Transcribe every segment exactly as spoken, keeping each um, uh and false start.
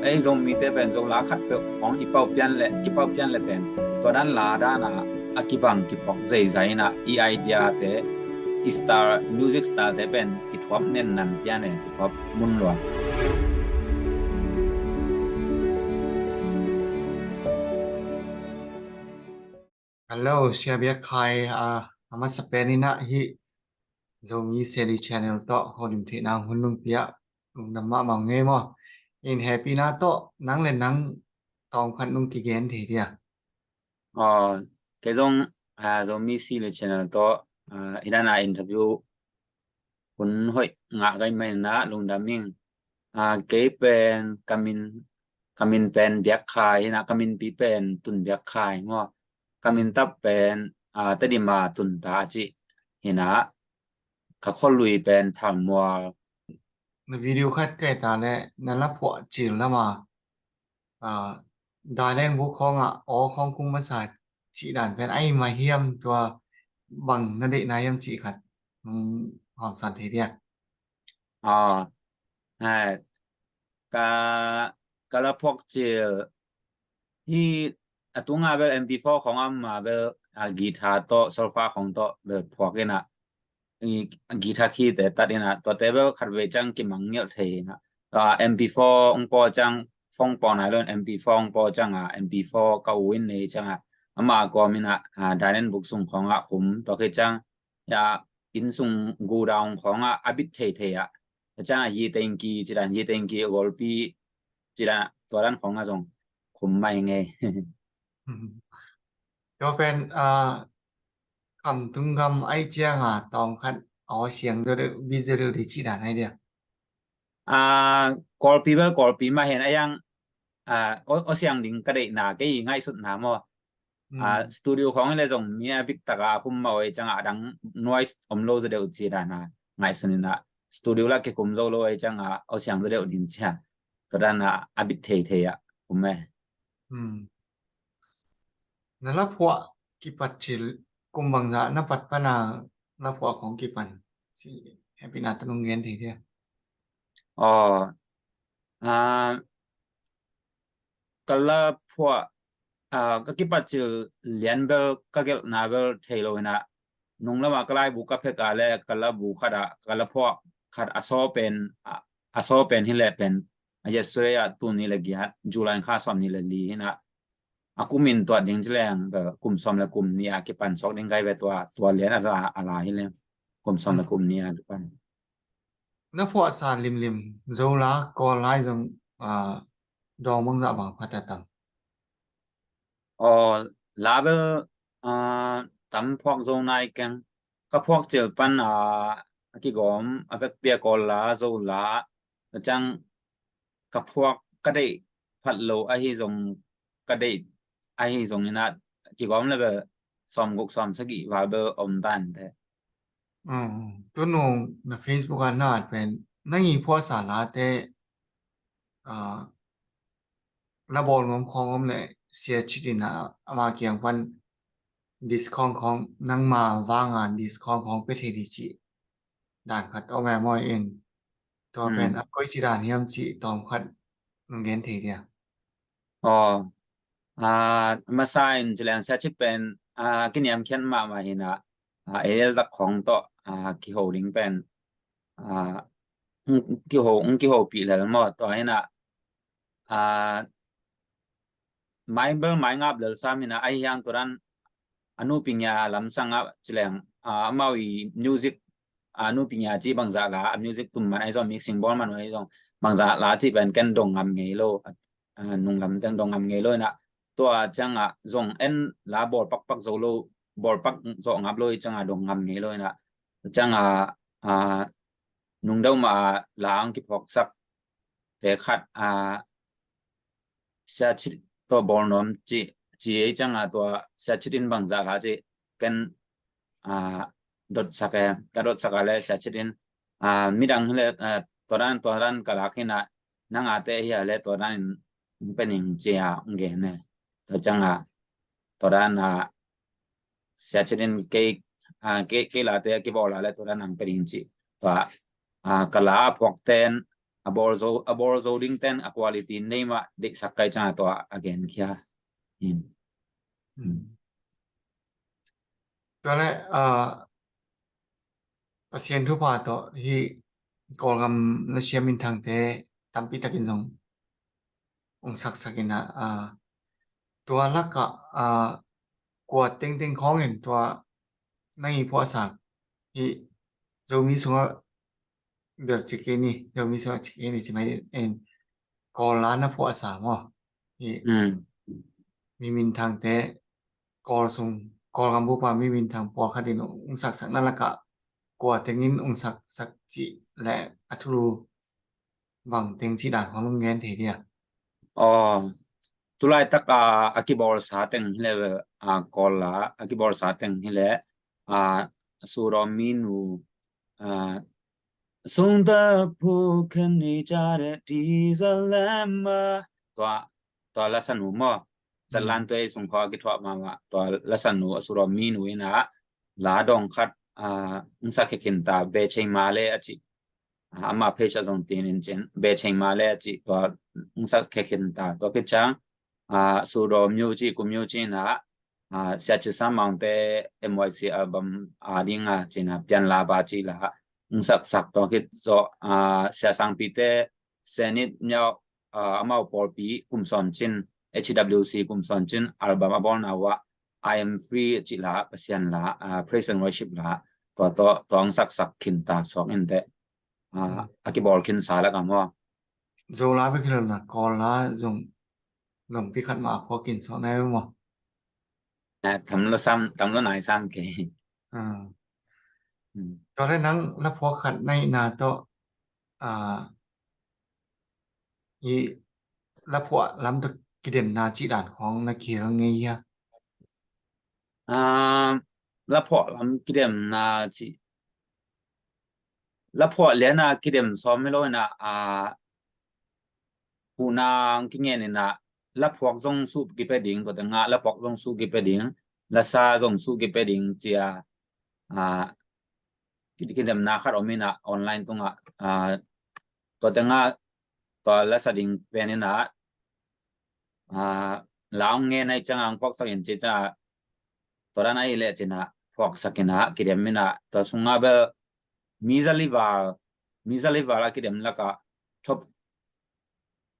Ei Zomite pen Zola khat peuh hong i pau pian le, i pau pian le pen tua dan la dan a, a kibang kiphawk zeizai in a, i idea te, i style, music style te pen kithuap nen nan pian e, kithuap mun lua. Hello, Sia Biak Khai, a, a masa pen in a hih Zomi Seli Channel tawh holim theihna hun nung piak lungdam mahmah ngei maw. In hehpihna tawh nang le nang tawm khat nung kigen thei dia. Aw, kei zong, a, Zomi Seli Channel tawh, a, i dana interview hun hoih ngah gai mai na lungdam ing. A, kei pen ka min, ka min pen Biak Khai hi na, ka minpi pen Tun Biak Khai maw. Ka min tap pen, a, Tedim a Tun ta ci hi na, ka khualui pen Thalmual. Na video khat ka et a le na la phuah cil lam a, a, Daniel Book khawng ah aw khawng kung masa cih dan pen ai mah hiam, tua bang na deihna hiam cih khat nung hawmsan thei dia. Aw, a, ka, ka la phuak cil hi, a tunga bel M P four khawng a ma bel, a, guitar tawh, solfa khawng tawh bel phuak in a, i, guitar key te tat in a, tuate bel khat vei ciang kimang ngelh thei in a. A, M P four ong paw ciang, phone paw nai lo in M P four ong paw ciang a, M P four ka u in nei ciang a, ama kawm in a, a, Daniel Book sung khawng ah khum, tua khit ciang, ya, inn sung godown khawng ah a bit thei thei ah. A ciang a hi tengki, ci dan hi tengki, golpi, ci dan, tua dan khawng ah zong khum mai ngei. Tua pen, a, kam tung gam ai ciang a tawm khat aw siang deuh deuh, bit deuh deuh di ci dan ai dia. A, golpi bel golpi mah hen a yang, a, aw, aw siang ding ka deihna, kei ngaihsutna maw. A, studio khawng le zong mi a bik taka a khum mah oi ciang a dang noise om lo zaw deuh ci dan a ngaihsun in a, studio la kikhum zo lo oi ciang a aw siang zaw deuh ding ci a, tua dan a a bit thei thei a khum e. Hmm. Na la phuah kipat cil kum bangzah na pat pan a la phuah khawng kipan ci hehpihna tawh nung gen thei dia. Aw, a, ka la phuah, a, ka kipat cil lian bel ka gelhna bel thei lo in a, nung lam a ka laibu ka phek a le ka la bu khat a, ka la phuah khat a saw pen, a, a saw pen hi le pen, a, yesterday a, tul nih le giat, July kha sawm nih le li hi na, a kum in tuat ding ci leng, a, kum sawm le kum nih a kipan sawk ding kai ve tua, tua lian a la, a la hi leng, kum sawm le kum nih a kipan. Na phuahsa limlim Zola, Kawl lai zong, a, dawng bangzah bang phat a tam? Aw, la bel, a, tam phuak zo nai keng. Ka phuak cil pan, a, a kigawm a vekpi a Kawl la, Zola, a ciang ka phuak ka deih phat lo ahi zong, ka deih ahi zong in a kigawm le bel sawm guk sawm sagih val bel om dan te. Mm, tu nung na Facebook a na at pen, nang i phuahsa late, a, la bawl nuam khawng om le sia cit in a, ama kiang pan discount khawng, nangma vang a discount khawng pe thei di ci dan khat om e maw in. Tua pen a koi ci dan hiam ci tawm khat nung gen thei dia. Aw, a, masa in ci leng sia cit pen, a, kiniamkhiat mahmah hi na, a, ei lel tak khawng tawh, a, kiho ding pen, a, kiho, kiho pih lel maw, tua hi na, a, mai bel mai ngap lel sam hi na, ahi hang tua dan a nupi ngia lamsang a ci leng, a, amau i music, a, nupi ngia ci bangzah la, a music tum man ahi zong, mixing bawl man ahi zong, bangzah la ci pen ken dong ngam ngei lo, a, nunglam teng dong ngam ngei lo in a, tua ciang a zong en la bawl pakpak zo lo, bawl pak zawh ngap lo i ciang a dong ngam ngei lo in a, ciang a, a, nung deuh mah a la ang kiphawksak te khat, a, sia cit tawh bawl nuam ci, ci ei ciang a tua sia cit in bangzah la ci ken, a, dotsak e, ka dotsak a le sia cit in, a, midang hi le, a, tua dan, tua dan ka lak hi na, nang a te hi a le tua dan in pe ning ci a ong gen e. Tua ciang a, tua dan a, sia cit in kei, a, kei, kei la te kibawl a le tua dan ang pe ning ci. Tua, a, ka la phuak ten, a bawl zo, a bawl zo ding ten a quality nei mah deihsak kai ciang a tua a genkhia. Hmm. Hmm. Tua le, ah, Pasian thupha tawh hih Kawlgam lasiam minthangte tampi takin zong hong saksak in ah, ah, tua lakah, ah, kua tengteng khawngin tua nang i phuahsa hih Zomi sungah bel ci kei ni, Zomi sungah ci kei ni, ci mai in Kawl la na phuahsa maw? Hih, hmm, mi minthangte Kawl sung, Kawlgam bupa mi minthang pawlkhat in hong saksakna lakah kua tengin hong saksak cih le a thulu bang teng cih dan khawng hong gen thei dia? Aw, tulaitak a, a kibawlsa teng hi le, a, Kawl la a kibawlsa teng hi le, a, Sudawm minu, a, Sungta phuken ni care tizalema, tua, tua lasanu maw? Zatlan tua i sungkhaw a kithuah mahmah tua lasanu a Sudawm minu in ah la dawng khat, a, hong sakkhia khin ta, Be Chei Male a cih. A, ama page ah zong tin in cin, Be Chei Male a cih tua hong sakkhia khin ta. Tua khit ciang, a, Sudawm myu ci, kum myu ci in ah, a, Sia Cin Sa Maung te M Y C album a ding a cin a pian la ba ci la hong saksak. Tua khit zawh, a, Sia Sangpi te Senit Myaw, a, amau pawlpi kum sawm cin, H W C kum sawm cin album a bawlna uh ah I Am Free a cih la, Pasian la, a, praise and worship la, tua, tua, tua hong saksak khin ta suak in teh. A, hmm, a kibawl khinsa lakah maw? Zo la bek hi lo na, Kawl la zong, zong pi khat mah a phuak khin suak na hi maw? A, tam lo sam, tam lo nai sam kei. A. Hmm. Tua le nang la phuak khat na hihna tawh, a, i la phuah lam tawh kidemna cih dan khawng na kihel ngei hia? A, la phuah lam kidemna cih, la phuah lian a kidem sawm hi lo in ah, a, huhna hong kingen in ah, la phuak zong suh kipia ding, tua tengah la phuak zong suh kipia ding, la sa zong suh kipia ding ci a, a, ki-, kidemna khat om in ah online tungah, a, tua tengah tua la sa ding pen in ah, a, la hong ngen ahih ciangah hong phuaksak in ci ciangah, tua dan ahih leh ci in ah phuaksak in ah kidem in ah, tua sungah bel mi zali val, mi zali val a kidem lakah top,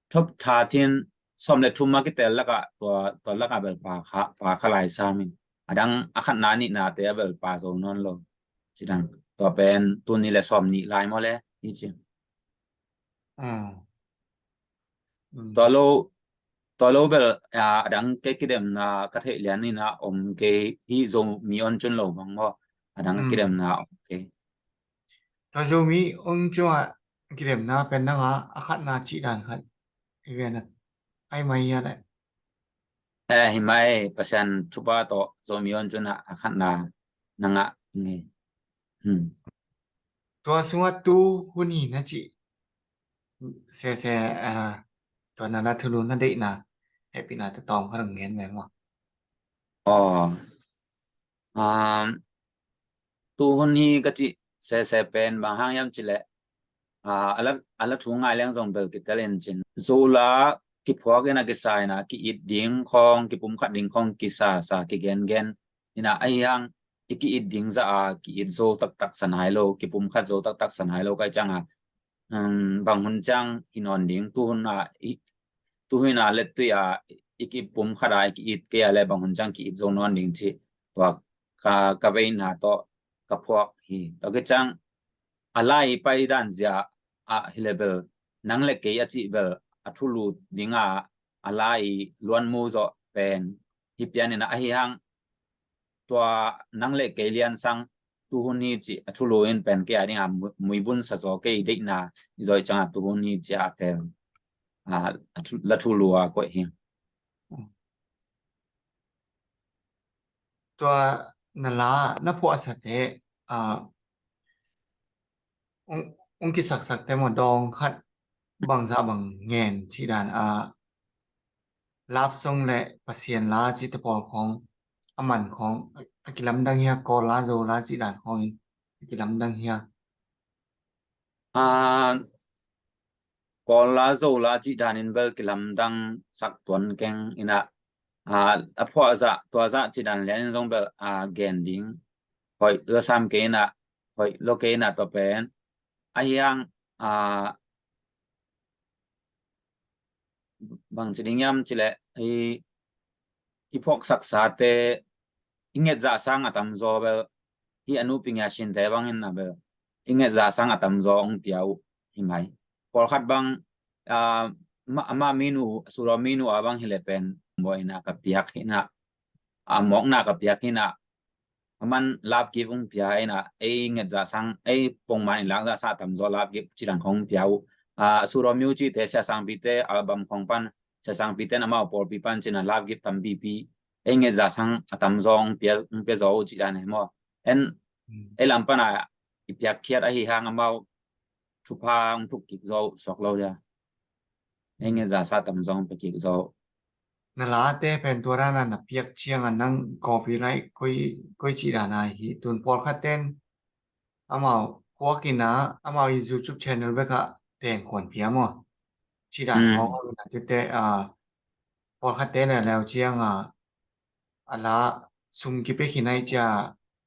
top thirteen, sawm le thum a kitel lakah tua, tua lakah bel pa kha, pa kha lai sam in, a dang a khatna nihnate ah bel pa zo nawn lo. Ci dan, tua pen tuni le sawm nih lai maw le, hi ci. Mm. Mm. Tua lo, tua lo bel, a, a dang kei kidemna ka theih lian in ah om kei hi, Zomi On Cun lo bang maw, a dang, mm, kidemna om kei. Tua Zomi On Cun ah kidemna pen nang a, a khatna cih dan khat i gen a, ai mai hia le? Eh, hi mai, Pasian thupha tawh Zomi On Cun ah a khatna nang a ngei. Hmm. Tua sungah tu hun hi na cih sese, a, tua na la thulu na deihna, hehpihna tawh tawm khat hong gen ve maw? Aw. Um, tu hun hi ka cih sese pen bang hang hiam cih leh, a, a la, a la thu ngai leng zong bel kitel in cin. Zo la kiphuak in a kisa in a ki-it ding khawng, kipumkhat ding khawng kisa sa, kigengen in a, ahi hang i ki-it ding zah a ki-it zo taktak sa nai lo, kipumkhat zo taktak sa nai lo ka hih ciang a, um, bang hun ciang hi nawn ding, tu hun a i, tu hun a lettui a i kipumkhat a i ki-it kei a le bang hun ciang ki-it zo nawn ding cih tua ka, ka veina tawh ka phuak hi. Tua khit ciang a la i pai dan zia ah hi le bel, nang le kei a cih bel a thulu ding a, a la i luanmu zawh pen hi pian in a, ahi hang tua nang le kei lian sang tu hun hi cih a thulu in pen kei a ding a mu-, muivun sa zaw kei deihna i zawh ciang a tu hun hi cih a tel, a, a thu-, la thulu a koih hi. Tua na la na phuahsate, a, ung, ung kisaksak te maw, dawng khat bangzah bang ngen cih dan, a, love song le Pasian la cihte pawl khawng, a man khawng a kilamdang hia, Kawl la Zo la cih dan khawng in a kilamdang hia? A, Kawl la Zo la cih danin bel kilamdang sak tuan keng inah, a, a phuah zah tua zah cih dan lianin zong bel, a, gen ding hoih la sam kei inah, hoih lo kei inah tua pen. Ahi hang, a, bang ci ding hiam cih leh, i, i phuaksaksate i nget zah sang a tamzaw bel, i a nupi ngia sinte bangin a bel i nget zah sang a tamzaw hong pia uh hi mai. Pawlkhat bang, a, ma, ama minu, suraw minu a bang hi leh pen, mawhna ka piak hi inah, a, mawkna ka piak hi inah, a man lapkip hong pia inah, ei nget zah sang, ei pongman i lak zah sang a tamzaw lapkip cih dan khong hong pia uh. A, suraw miu cihte, siasangpite album khong pan, siasangpite in amau pawlpi pan cih inah lapkip tampipi ei nget zah sang a tamzaw hong pia, hong pia zaw uh cih dan hi maw. En, ei lam pan a i piakkhiat ahi hang amau thupha hong thuk kik zaw uh suak lo dia. Ei nget zah sang a tamzaw hong pia kik zaw uh. Na late pen tua dan a na piak ciang a nang copyright koi, koi cih dan a hi. Tun pawlkhat ten amau phuak inah, amau i YouTube channel bek ah teng khuan pia maw. Cih dan khong a tete, a, pawlkhat ten a leu ciang a, a la sum kipia khin ai cia,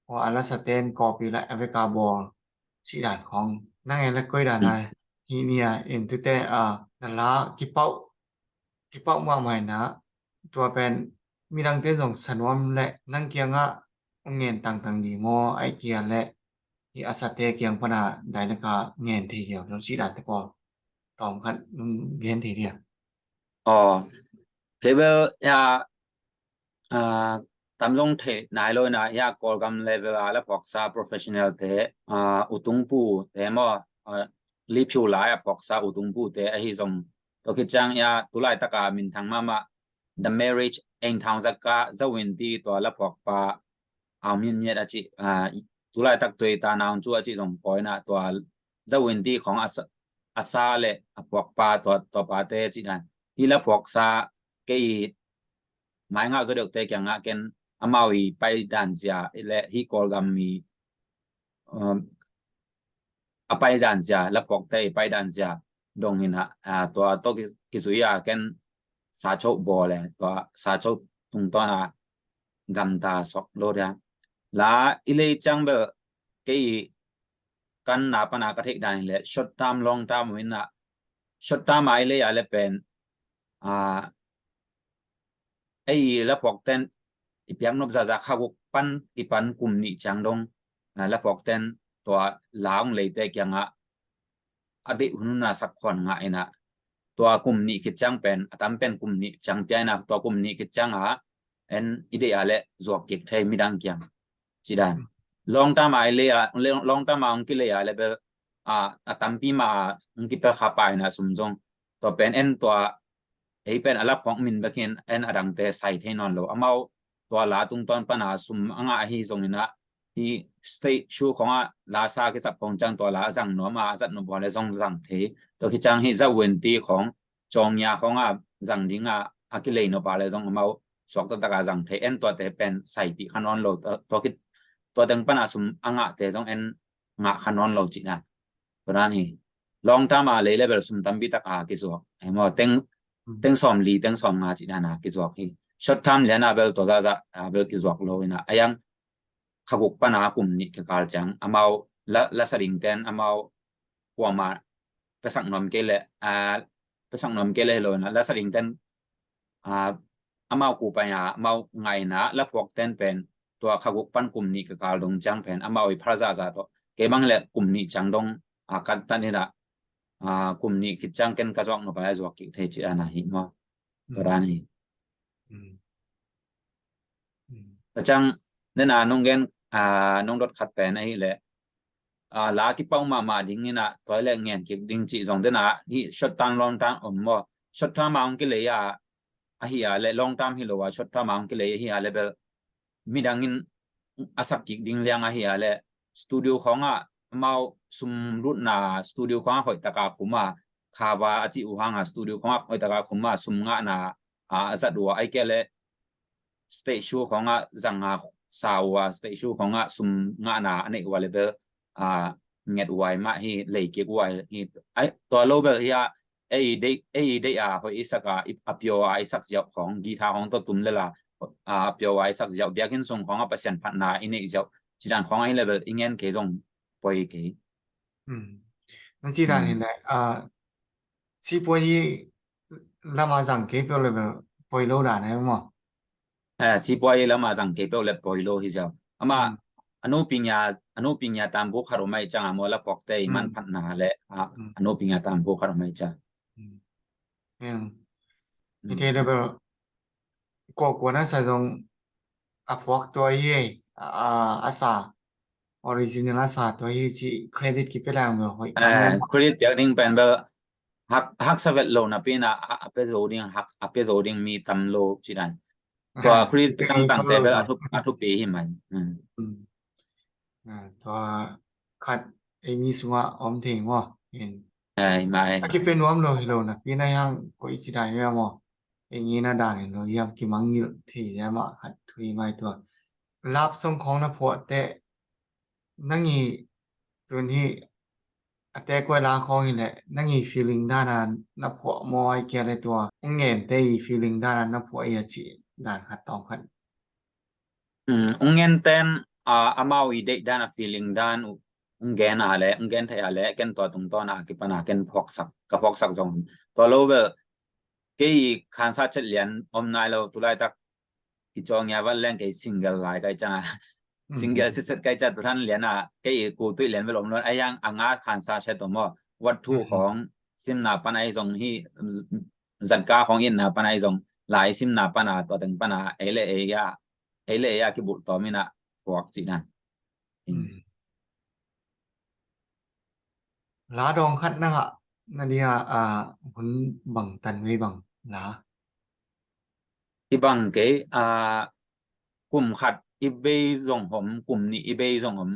a, a la sa ten copyright a vek a bawl cih dan khong. Nang en le koi dan a hi nia, in tute, a, na la kipauh, kipauh mahmah inah, tua pen midang ten zong sa nuam leh nang kiangah hong ngen tangtang ding maw, ai kia leh hi a sate kiang pan a dai laka ngen thei dia, lo cih dan te ko tawm khat nung gen thei dia. Aw, kei bel, ya, a, tam zong theih nai lo inah, ya, Kawlgam level a la phuaksa professional te, a, utungpu te maw, a, liphiu lai a phuaksa utungpu te ahi zong, tua khit ciang, ya, tulai taka minthang mahmah, The Marriage, Eng Thang Zaka, Zawinti tua la phuakpa, a, min miat a cih, a, tulai tak tui ta naung cu a cih zong pawi inah tua Zawinti khong a sa, a sa le a phuakpa tua, tua pate cih dan. Hi la phuaksa kei mai ngah zaw deuhte kiangah ken amau i pai dan zia le hi Kawlgam mi, um, a pai dan zia, la phuakte i pai dan zia dong inah, a, tua tawh ki, kizui a ken sa choh bawl le, tua sa choh tungtawn a gamta sok lo dia. La i lei ciang bel kei kan na pan a ka theih dan hi leh short term, long term inah, short term a i lei a le pen, a, ei la phuak ten i piak nop zahzah kha guk pan i pan kum nih ciang dong, a, la phuak ten tua la hong leite kiangah a beih hun hun a sak khuan ngah inah, tua kum nih khit ciang pen, a tam pen kum nih ciang pia inah, tua kum nih khit ciang a en i deih a le zuak kik thei midang kiang cih dan. Long term a i lei a, long term a hong kilei a le bel, a, a tampi mah a hong kipia kha pai inah sum zong, tua pen en tua, ei pen a la phuak min bek hi in en a dangte sai thei nawn lo. Amau tua la tungtawn pan a sum a ngah ahi zong inah, hi stage show khong ah la sa kisap khong ciang tua la a zang nuam a, a zat nuam a le zong zang thei. Tua khit ciang hi Zawinti khong, Cawngya khong a zang ding a, a kilei nop a le zong amau suak taktak a zang thei. En tuate pen saipih kha nawn lo. Tua, tua khit, tua teng pan a sum a ngahte zong en ngah kha nawn lo cih dan. Tua dan hi. Long term a lei le bel sum tampi tak a kizuak. Hi maw, teng, teng sawm li, teng sawm nga cih dan a kizuak hi. Short term lian a bel tua zahzah a bel kizuak lo inah. A yang kha guk pan a kum nih kikal ciang amau la, la sa ding ten amau kuamah pia sak nuam kei le, a, pia sak nuam kei le hi lo inah, la sa ding ten, a, amau kupai a amau ngah inah, la phuak ten pen tua kha guk pan kum nih kikal dong ciang pen amau i phal zahzah tawh, kei bang le kum nih ciang dong, a, kan tan inah, a, kum nih khit ciang ken ka zuak nop a le zuak kik thei cih dan a hi maw. Tua dan hi. Tua ciang, den a nong gen, a, nong dot khat pen ahi leh, a, la kipauh mahmah ding inah, tua hi leh ngen kik ding cih zong den a, hi short term, long term om maw. Short term a hong kilei a, ahi a le, long term hi lo a, short term a hong kilei ahi a le bel, midang in a sak kik ding liang ahi a le, studio khong ah amau sum lutna, studio khong ah hoih taka khum a, kha va a cih uh hang a, studio khong ah hoih taka khum a, sum ngahna, a, a zat uh a, ai kei le stage show khong ah zang a sa uh a, stage show khong ah sum ngahna a neih uh a le bel, a, nget uh a, mah hi lei kik uh a hi. Ai, tua lo bel hi a, ei deih, ei deih a hoih i sak a, i, a pio a i sak ziauh khawng, guitar khawng tawh tum le la, a pio a i sak ziauh, biakinn sung khawng a Pasian phatna i neih ziauh, ci dan khawng ahi le bel i ngen kei zong poi kei. Hmm. Na ci dan hi le, a, sipuai i lam a zang kei peuh le bel poi lo dan ahi maw? Eh, sipuai lam a zang kei peuh le poi lo hi ziau. Amah, hmm, a nuping ya, a nuping ya tambu khat om ai cang a maw, la phuakte i, hmm, manphatna le, a, hmm, a nuping ya tambu khat om ai cang. Hmm. Hmm. Hmm. Hi thei le bel, ko kuan a sa zong a phuak tua hi, a, a, a sa, original a sa tua hi ci credit kipia lang bel hoih. Eh, kan credit piak ding pen bel hak, haksa vet lo napi in a, a, a pia zo ding, hak, a pia zo ding mi tam lo ci dan. Tua, eh, credit piak tangtang te bel a thupi hi mai. Hmm. Hmm. Ah, tua khat ei mi sungah om thei maw? Ai, mai. A kipia nuam lo hi lo napi in a hiang koi ci dan hi maw? Ei ngi na dan hi lo hiam, kimangngilh thei zia mah khat thu hi mai tua. Love song khawng na phuah teh, nang i tun hi a te kuai la khawng hi leh, nang i feeling dan a na phuah maw, ai kia le tua ung ngen te i feeling dan a na phuah i a ci dan khat tawng khat. Hmm, ung ngen ten, a, amau i deih dan a feeling dan, ung gen a le, ung gen thei a le, ken tua tungtawn a kipan a ken phuaksak, ka phuaksak zong. Tua lo bel, kei khansa chet lian om nai lo, tulaitak kicaw ngia vat leng kei single lai kai cang a. Single siset kai cang, tuhan lian a, kei ku tuih lian bel om lo, a hiang a nga khansa chet om aw, wat thu khawng, simna pan a i zong hi, zatka khawng itna pan a i zong, lai simna pan a, tua teng pan a, ei le ei a, ei le ei a kibulh tawm in a phuak cih dan. Hmm. La dawng khat na ngah na ding a, a, hun bang tan vei bang la? I bang kei, a, kum khat i bei zong om, kum nih i bei zong om,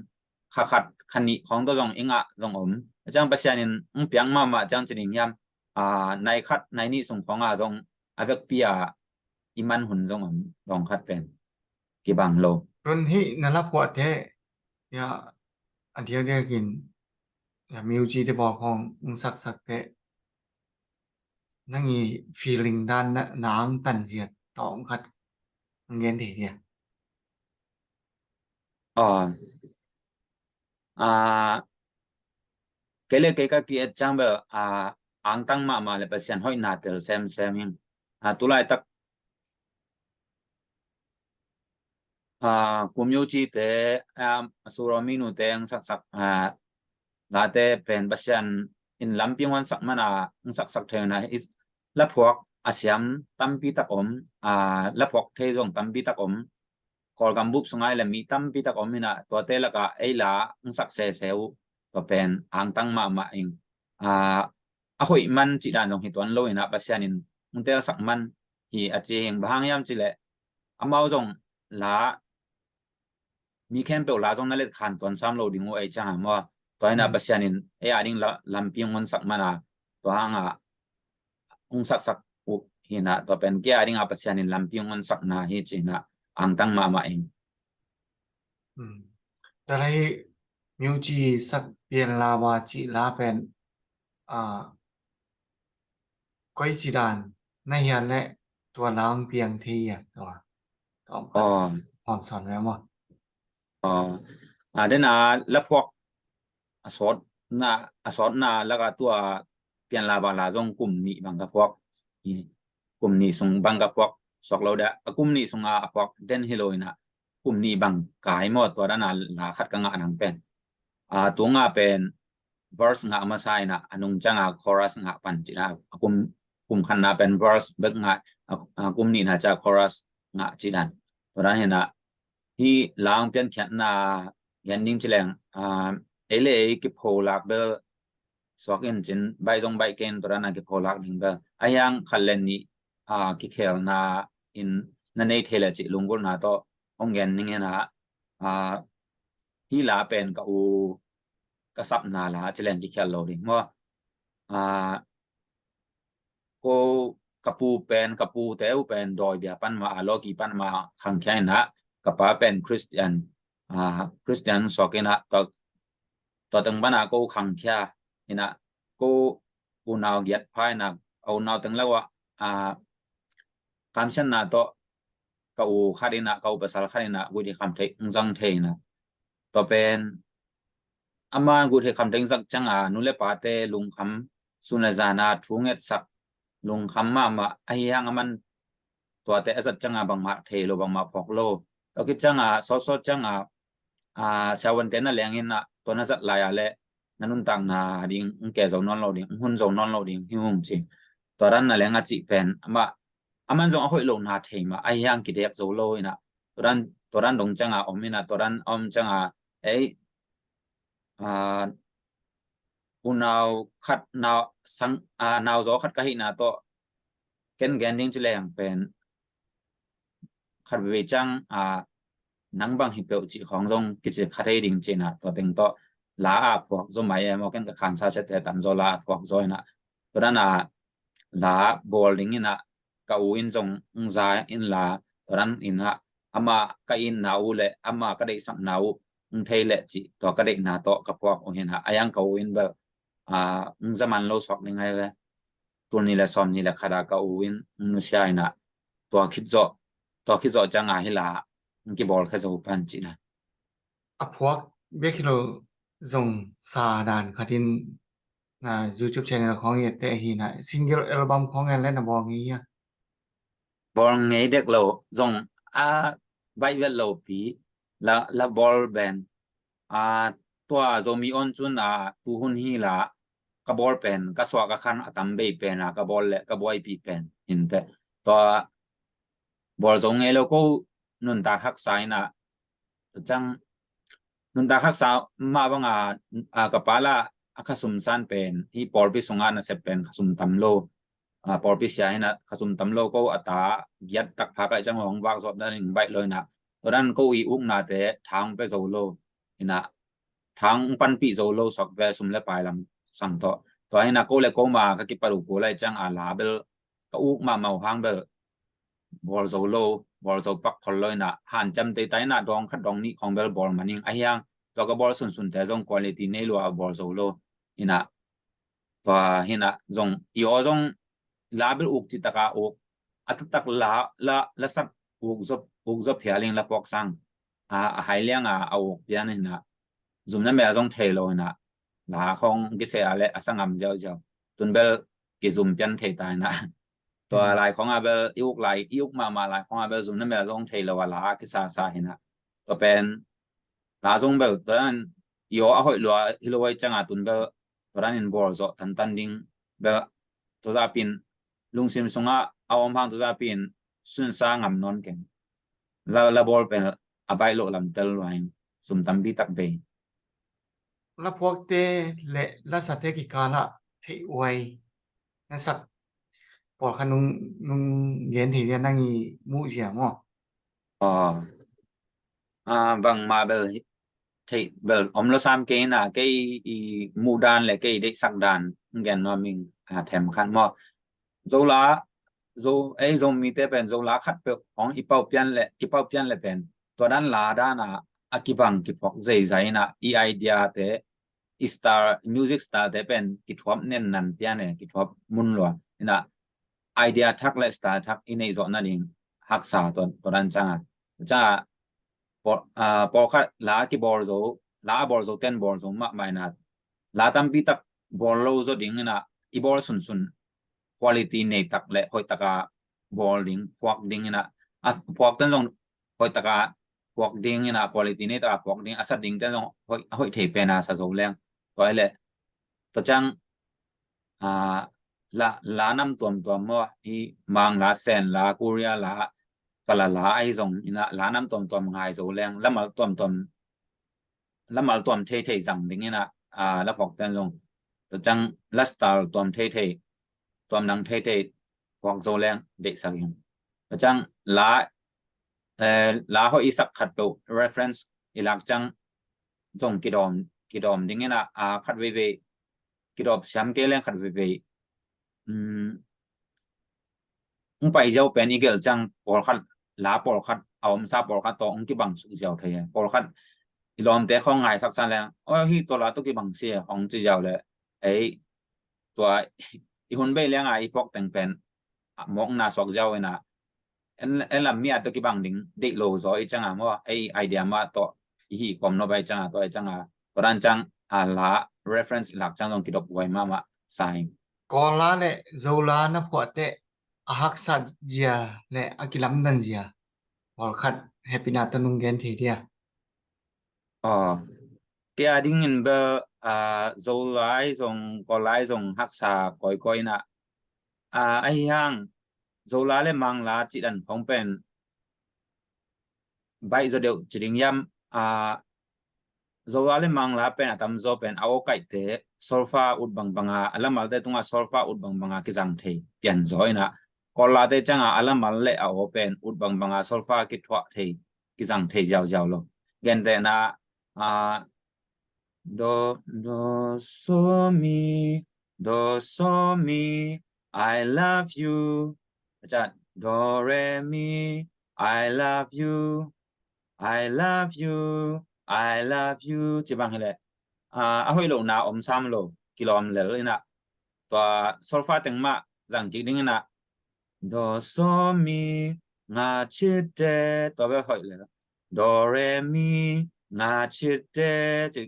kha khat, kha nih khawng tawh zong i ngah zong om. A ciang Pasian in hong piang mahmah ciang ci ding hiam, a, nai khat, nai nih sung khawng a zong a vekpi a i man hun zong om, dawng khat pen kibang lo. Tun hih na la phuah teh, ya, a diakdiak in, ya, music te bawl khawng ung saksak teh, nang i feeling dan na, na angtan zia tawng khat ung gen thei dia? Aw. A, kei le kei ka ki-et ciang bel, a, angtang mahmah le Pasian hoihna tel semsem ing. A, tulaitak, a, kumyuci te, a, Surominu te ang saksak, a, late pen Pasian in lampi hong honsak man a ang saksak thei na, i, la phuak a siam tampi tak om, a, la phuak thei zong tampi tak om. Kawlgam bup sungah le mi tampi tak om in a, tuate lakah ei la ang sak sese uh, tua pen angtang mahmah ing. A, a hoih man cih dan zong hi tuan lo in a, Pasian in ang telsak man hi a ci ing. Bang hang hiam cih leh amau zong la, mi khempeuh la zong na let khan tuan sam lo ding uh ei ciang a maw. Tua in a Pasian in ei a ding la, lampi ang honsak man a, tua hang a ang saksak uh hi na, tua pen kei a ding a Pasian in lampi ang honsakna hi ci na, angtang mahmah ing. Hmm. Tua lai music sak pian la ba ci la pen, a, koi ci dan na hian le tua la ang piang thei a tua. Tua om khat. Aw. Hawm sawn ve maw? Aw. A, den a la phuak a sawtna, a sawtna laka tua pian la ba la zong kum nih bang ka phuak. I, kum nih sung bang ka phuak suak lo dia. A kum nih sung a, a phuak den hi lo in a, kum nih bang kai maw, tua dan a la khat ka ngah nang pen. A, tua ngah pen verse ngah masa in a, a nung ciang a chorus ngah pan ci na, a kum, kum khatna pen verse bek ngah, a, a kum nihna ciang chorus ngah ci dan. Tua dan hi na, hih la ang piankhiatna gen ding ci leng, a, ei le ei kipholak bel suak in cin, baih zong baih kei in, tua dan a kipholak ding bel. A hiang khat le nih, a, kikhelna in na nei thei le cih lunggulhna tawh hong gen ning hi na, a, hih la pen ka u, ka sapna la ci leng kikhel lo ding maw. A, ko ka pu pen, ka pute uh pen dawi bia pan mah a, lawki pan mah khangkhia in a, ka pa pen Christian, a, Christian suak in a, tua, tua teng pan a ko khangkhia in a, ko unau giat pha in ah, a unau teng lo ah, a, kamsiatna tawh ka u khat in ah, ka u pasal khat in ah guihtheih khamtheih hong zang thei in ah, tua pen ama guihtheih khamtheih hong zak ciang a, nu le pate lungkham, sun le zan a thu ngetsak, lungkham mahmah, ahi hang aman tuate a zat ciang a bangmah thei lo, bangmah phawk lo. Tua khit ciang a, sawtsawt ciang a, a, siavuante na leng in ah, tua na zat lai a le na nuntakna ding hong ke zo nawn lo ding, hong hun zo nawn lo ding hi hong ci. Tua dan na leng a cih pen amah, aman zong a hoih lohna thei mah, ahi hang kidek zo lo in ah, tua dan, tua dan dong ciang a om in ah, tua dan a om ciang a, ei, a, unau khat, nau, sang, a, nauzaw khat ka hihna tawh ken gen ding ci leng pen, khat veve ciang a, nang bang hi peuh cih khawng zong kici kha thei ding ci in ah, tua teng tawh la a phuak zaw mai e maw, ken ka khansa ciatte tamzaw la a phuak zaw in ah, tua dan a la bawl ding in ah, ka u in zong hong za in la, tua dan in ah, ama ka itna uh le ama ka deihsakna uh hong thei leh cih, tua ka deihna tawh ka phuak uh hi in ah, a yang ka u in bel, a, hong za man lo suak ding ahi ve. Tul nih le sawm nih le khat a ka u in hong nusia in ah, tua khit zawh, tua khit zawh ciang a hi la hong kibawl khe zo pan cih na. A phuak bek hi lo, zong sa dan khat in, a, YouTube channel khawng i et teh hi in ah, single album khawng en le na bawl ngei hia? Bawl ngei dek lo, zong a baih vet lo pi, la, la bawl pen, a, tua Zomi On Cun a tu hun hi la ka bawl pen, ka suak a khan a tam bei pen a ka bawl le ka buaipih pen hi in teh. Tua bawl zo ngei lo ko, nuntak haksa in ah, tua ciang nuntak haksa mah bang a, a, ka pa la a khasum san pen, hih pawlpi sung a nasep pen khasum tam lo, a, pawlpi sia hi in ah khasum tam lo ko, a ta giat tak pha ka hih ciang hong vak zawh dan in baih lo in ah, tua dan ko i uknate tha hong pia zo lo in ah, tha hong panpih zo lo suak ve, sum le pai lam sang tawh. Tua hi in ah ko le ko ma ka kipat uh ko lai ciang a la bel ka uk mahmah uh hang bel bawl zo lo, bawl zo pak khol lo in ah, hanciam teitei in ah dawng khat dawng nih khawng bel bawl man ing, ahi hang tua ka bawl sunsunte zong quality nei lua, bawl zo lo in ah, tua hi in ah zong i aw zong la bel uk cih tak a uk, a taktak la, la, la sak uk zaw, uk zaw phial ing, la phuak sang a, a hai liang a, a uk pian hi in ah, zum na mel zong thei lo in ah, la khawng kiseh a le a sa ngam ziauziau, tun bel kizum pian thei ta in ah. Tua lai khawng a bel i uk lai, i uk mahmah lai khawng a bel zum na mel zong thei lo a, la kisasa hi in ah. Tua pen la zong bel tua dan i aw a hoih lua hi lo, hoih ciang a tun bel tua dan in bawl zawh tantan ding bel, tua zah pi in lungsim sung a a om hang, tua zah pi in sunsa ngam nawn keng. La, la bawl pen a baih loh lam tel lua in, sum tampi tak bei. La phuakte le la sate kikal ah theih huai na sak pawlkhat nong, nong gen thei dia, nang i muh zia maw? Aw. A, bangmah bel theih bel om lo sam kei in ah, kei i muh dan le kei i deihsak dan hong gen nuam ing, a, them khat maw. Zola, Zo, ei, Zomite pen Zola khat peuh hong i pau pian le, i pau pian le pen tua dan la dan a, a kibang kiphuak zeizai in ah, i idea te, i style, music style te pen kithuap nennan pian e, kithuap mun lua in ah, idea thak le style thak i neih zawh nading haksa tua, tua dan ciang a. Ciang a, pawl, a, pawlkhat la kibawl zo, la a bawl zo ten bawl zo mahmah in ah, la tampi tak bawl lo zaw ding in ah, i bawl sunsun quality nei tak le hoih tak a bawl ding, phuak ding in ah, a phuak ten zong hoih tak a phuak ding in ah, quality nei tak a phuak ding, a sat ding ten zong hoih, hoih thei pen a sa zo leng. Tua hi leh, tua ciang, a, la, la nam tuamtuam maw, i Mang la, Sen la, Korea la, Kala la ahi zong in ah, la nam tuamtuam ngai zo leng, la mal tuamtuam, la mal tuam theithei zang ding in ah, a, la phuak ten zong, tua ciang la style tuam theithei, tuam nang theithei phuak zo leng deihsak in. Tua ciang la, eh, la hoih i sak khat peuh reference i lak ciang zong kidawm, kidawm ding in ah, a, khat veivei, kidawp siam kei leng khat veivei, um, hong pai ziau pen i gelh ciang pawlkhat, la pawlkhat, a omsa pawlkhat tawh hong kibang suk ziau thei e. Pawlkhat i lawmte khawng ngaisaksa leng, "Aw, hih tua la tawh kibang si e," hong ci ziau le, ei, tua i hun bei lianga i phawk teng pen mawkna suak ziau ina, en lam mi a tawh kibang ding deih lo zaw i cianga maw, ei idea mah tawh i hih kawm nop a i cianga, tua i cianga tua dan ciang a la reference i lak ciang zong kidop huai mahmah sa ing. Kawl la le Zo la na phuah teh a haksa zia le a kilamdan zia pawlkhat Happy Na tawh nung gen thei dia? Aw, kei a dingin bel, aa, Zolai zong, Kawllai zong haksa kawikawi inah, aa, ahi hang Zola le Mangla cih dan khong pen baih zaw deuh ci ding hiam? Aa, Zola le Mangla pen a tamzaw pen a aw kaihte solfa ut bangbanga, a lamalte tungah solfa ut bangbanga kizang thei pian zaw inah, Kawllate cianga a lamal le a aw pen ut bangbanga solfa kithuah thei, kizang thei ziauziau lo. Gentehna, aa, do, do, so, mi, do, so, mi, I love you. Acat, do, re, mi, I love you, I love you, I love you. Ci bang hileh, aa, a hoih lohna om sam lo, kilawm lel inah, tua solfa teng mah zang kik ding inah, do, so, mi, nga, ci, te, tua bel hoih lel. Do, re, mi, nga, ci, te, ci,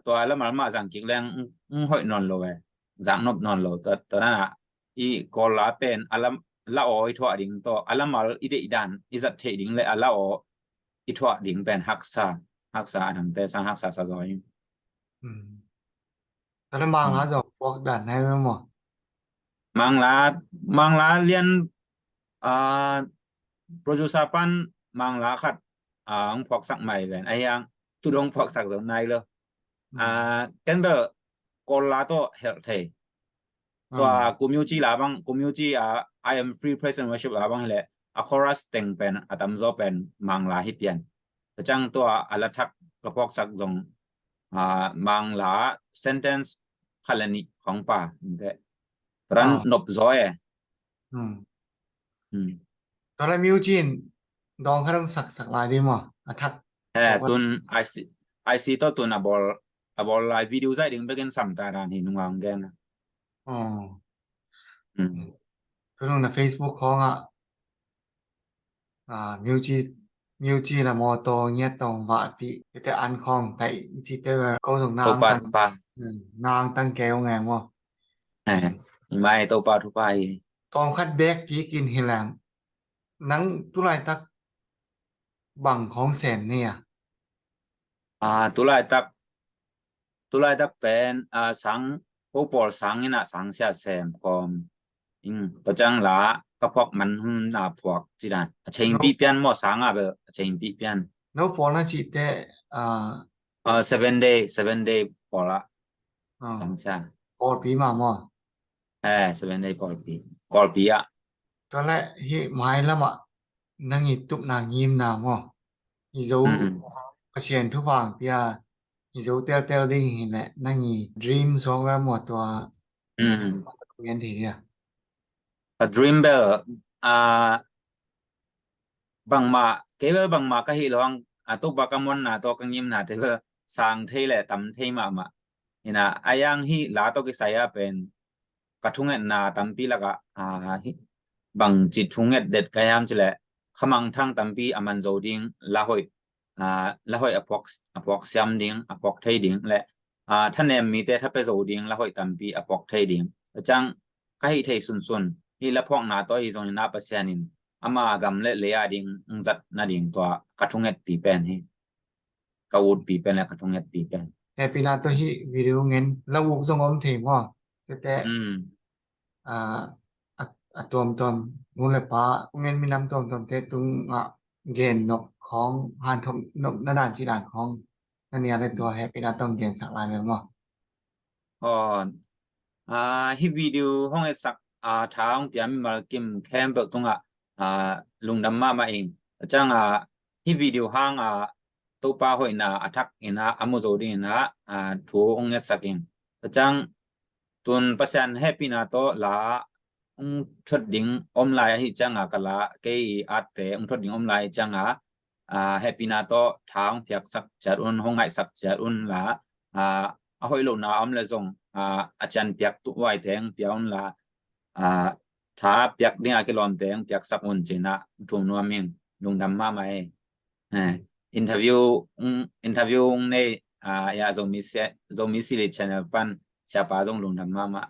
tua lamal mah zang kik leng, ng, ng hoih nawn lo e, zang nop nawn lo. Tua, tua danah i Kawlla pen a lam, la aw i thuah ding tawh, a lamal i deih dan i zat theih ding le a la aw i thuah ding pen haksa, haksa a nangte sang haksa sa zaw ing. Tua le Mangla zong puak dan nai ve maw? Mangla, Mangla lian, aa, producer pan Mangla khat, aa, ang phuaksak mai ven. Ahi ang tu dong phuaksak zong nai lo. Aa, ken bel Kawlla tawh helh thei. Tua Kumyuci la bang, Kumyuci a I Am Free Praise and Worship la bang hileh a chorus teng pen a tamzaw pen Mangla hi pian. Tua ciang tua a la thak ka phuaksak zong, aa, Mangla sentence khat le nih khong pa. Tua dan nop zaw e. Tua le Myuci in dawng khat hong saksak lai dih maw? A thak. He, tun I C, I C tawh tun a bawl, a bawl lai video zaih ding bekin samta dan hi nunga hong gen a. Tunung na Facebook khawngah, aa, Myuci, Myuci na mawtaw ngiat tawng vahpih tete an khawng taih cite ko zong nang tang, nang tang kei ong e maw? Mai Topa thupha hi. Tawm khat bek kikin hi leng. Nang tulaitak bang khawng sem ni a? Aa, tulaitak, tulaitak pen, aa, sang, ko pawl sang inah sang sia sem kawm. Tua ciang la ka phuak man hun na phuak ci dan. A chengpih pian maw sang a bel a chengpih pian. No pawl na cihte, aa, Seven Day, Seven Day pawl ah sang sia. Kawlpi mah maw? He, Seven Day Kawlpi, Kawlpi ah. Tua le hih mailamah nang i tupna ngimna maw? I zo Pasian thupha pia i zo teltel ding hi leh nang i dream suang ve maw tua? Gen thei dia? A dream bel, a, bangmah, kei bel bangmah ka hih lo hang, a, Topa ka muanna tawh ka ngimna te bel sang thei le tam thei mahmah. Ina, a yang hih la tawh kisai a pen ka thungetna tampi lakah, a, hih bangci thunget det ka hiam cileh khamangthang tampi a man zo ding, la hoih, a, la hoih a phuak, a phuak siam ding, a phuak thei ding le, a, thanem mite tha pia zo ding, la hoih tampi a phuak thei ding. Tua ciang ka hih thei sunsun hih la phuakna tawh hi zongin ah Pasian in ama gam le lei a ding ong zat nading tua ka thungetpi pen hi. Ka utpi pen le ka thungetpi pen. Hehpihna tawh hih video ngen la uk zong om thei maw? Tete, a, a tuamtuam nu le pa ong ngen minam tuamtuamte tungah gen nop khawng, hanthawk nop na dan cih dan khawng na nia le tua hehpihna tawh ong gensak lai ve maw? Aw, a, hih video hong etsak, a, tha hong pia mimal kim khempeuh tungah, a, lungdam mahmah ing. A ciang, a, hih video hang, a, Topa hoihna a thak in ah a mu zo ding in ah, a, thu hong etsak ing. A ciang tun Pasian hehpihna tawh la hong thot ding om lai ahih ciang a ka la, kei i atte hong thot ding om lai ahih ciang a, a, hehpihna tawh tha hong piaksak ciat un, hong ngaihsak ciat un la, a, a hoih lohna a om le zong, a, a cian piak tu vai teng pia un la, a, tha piak ding a kilawm teng piaksak un cina thum nuam ing. Lungdam mahmah e. Eh, interview, mm, interview ung nei, a, ya Zomi se, Zomi Sili channel pan siapa zong lungdam mahmah.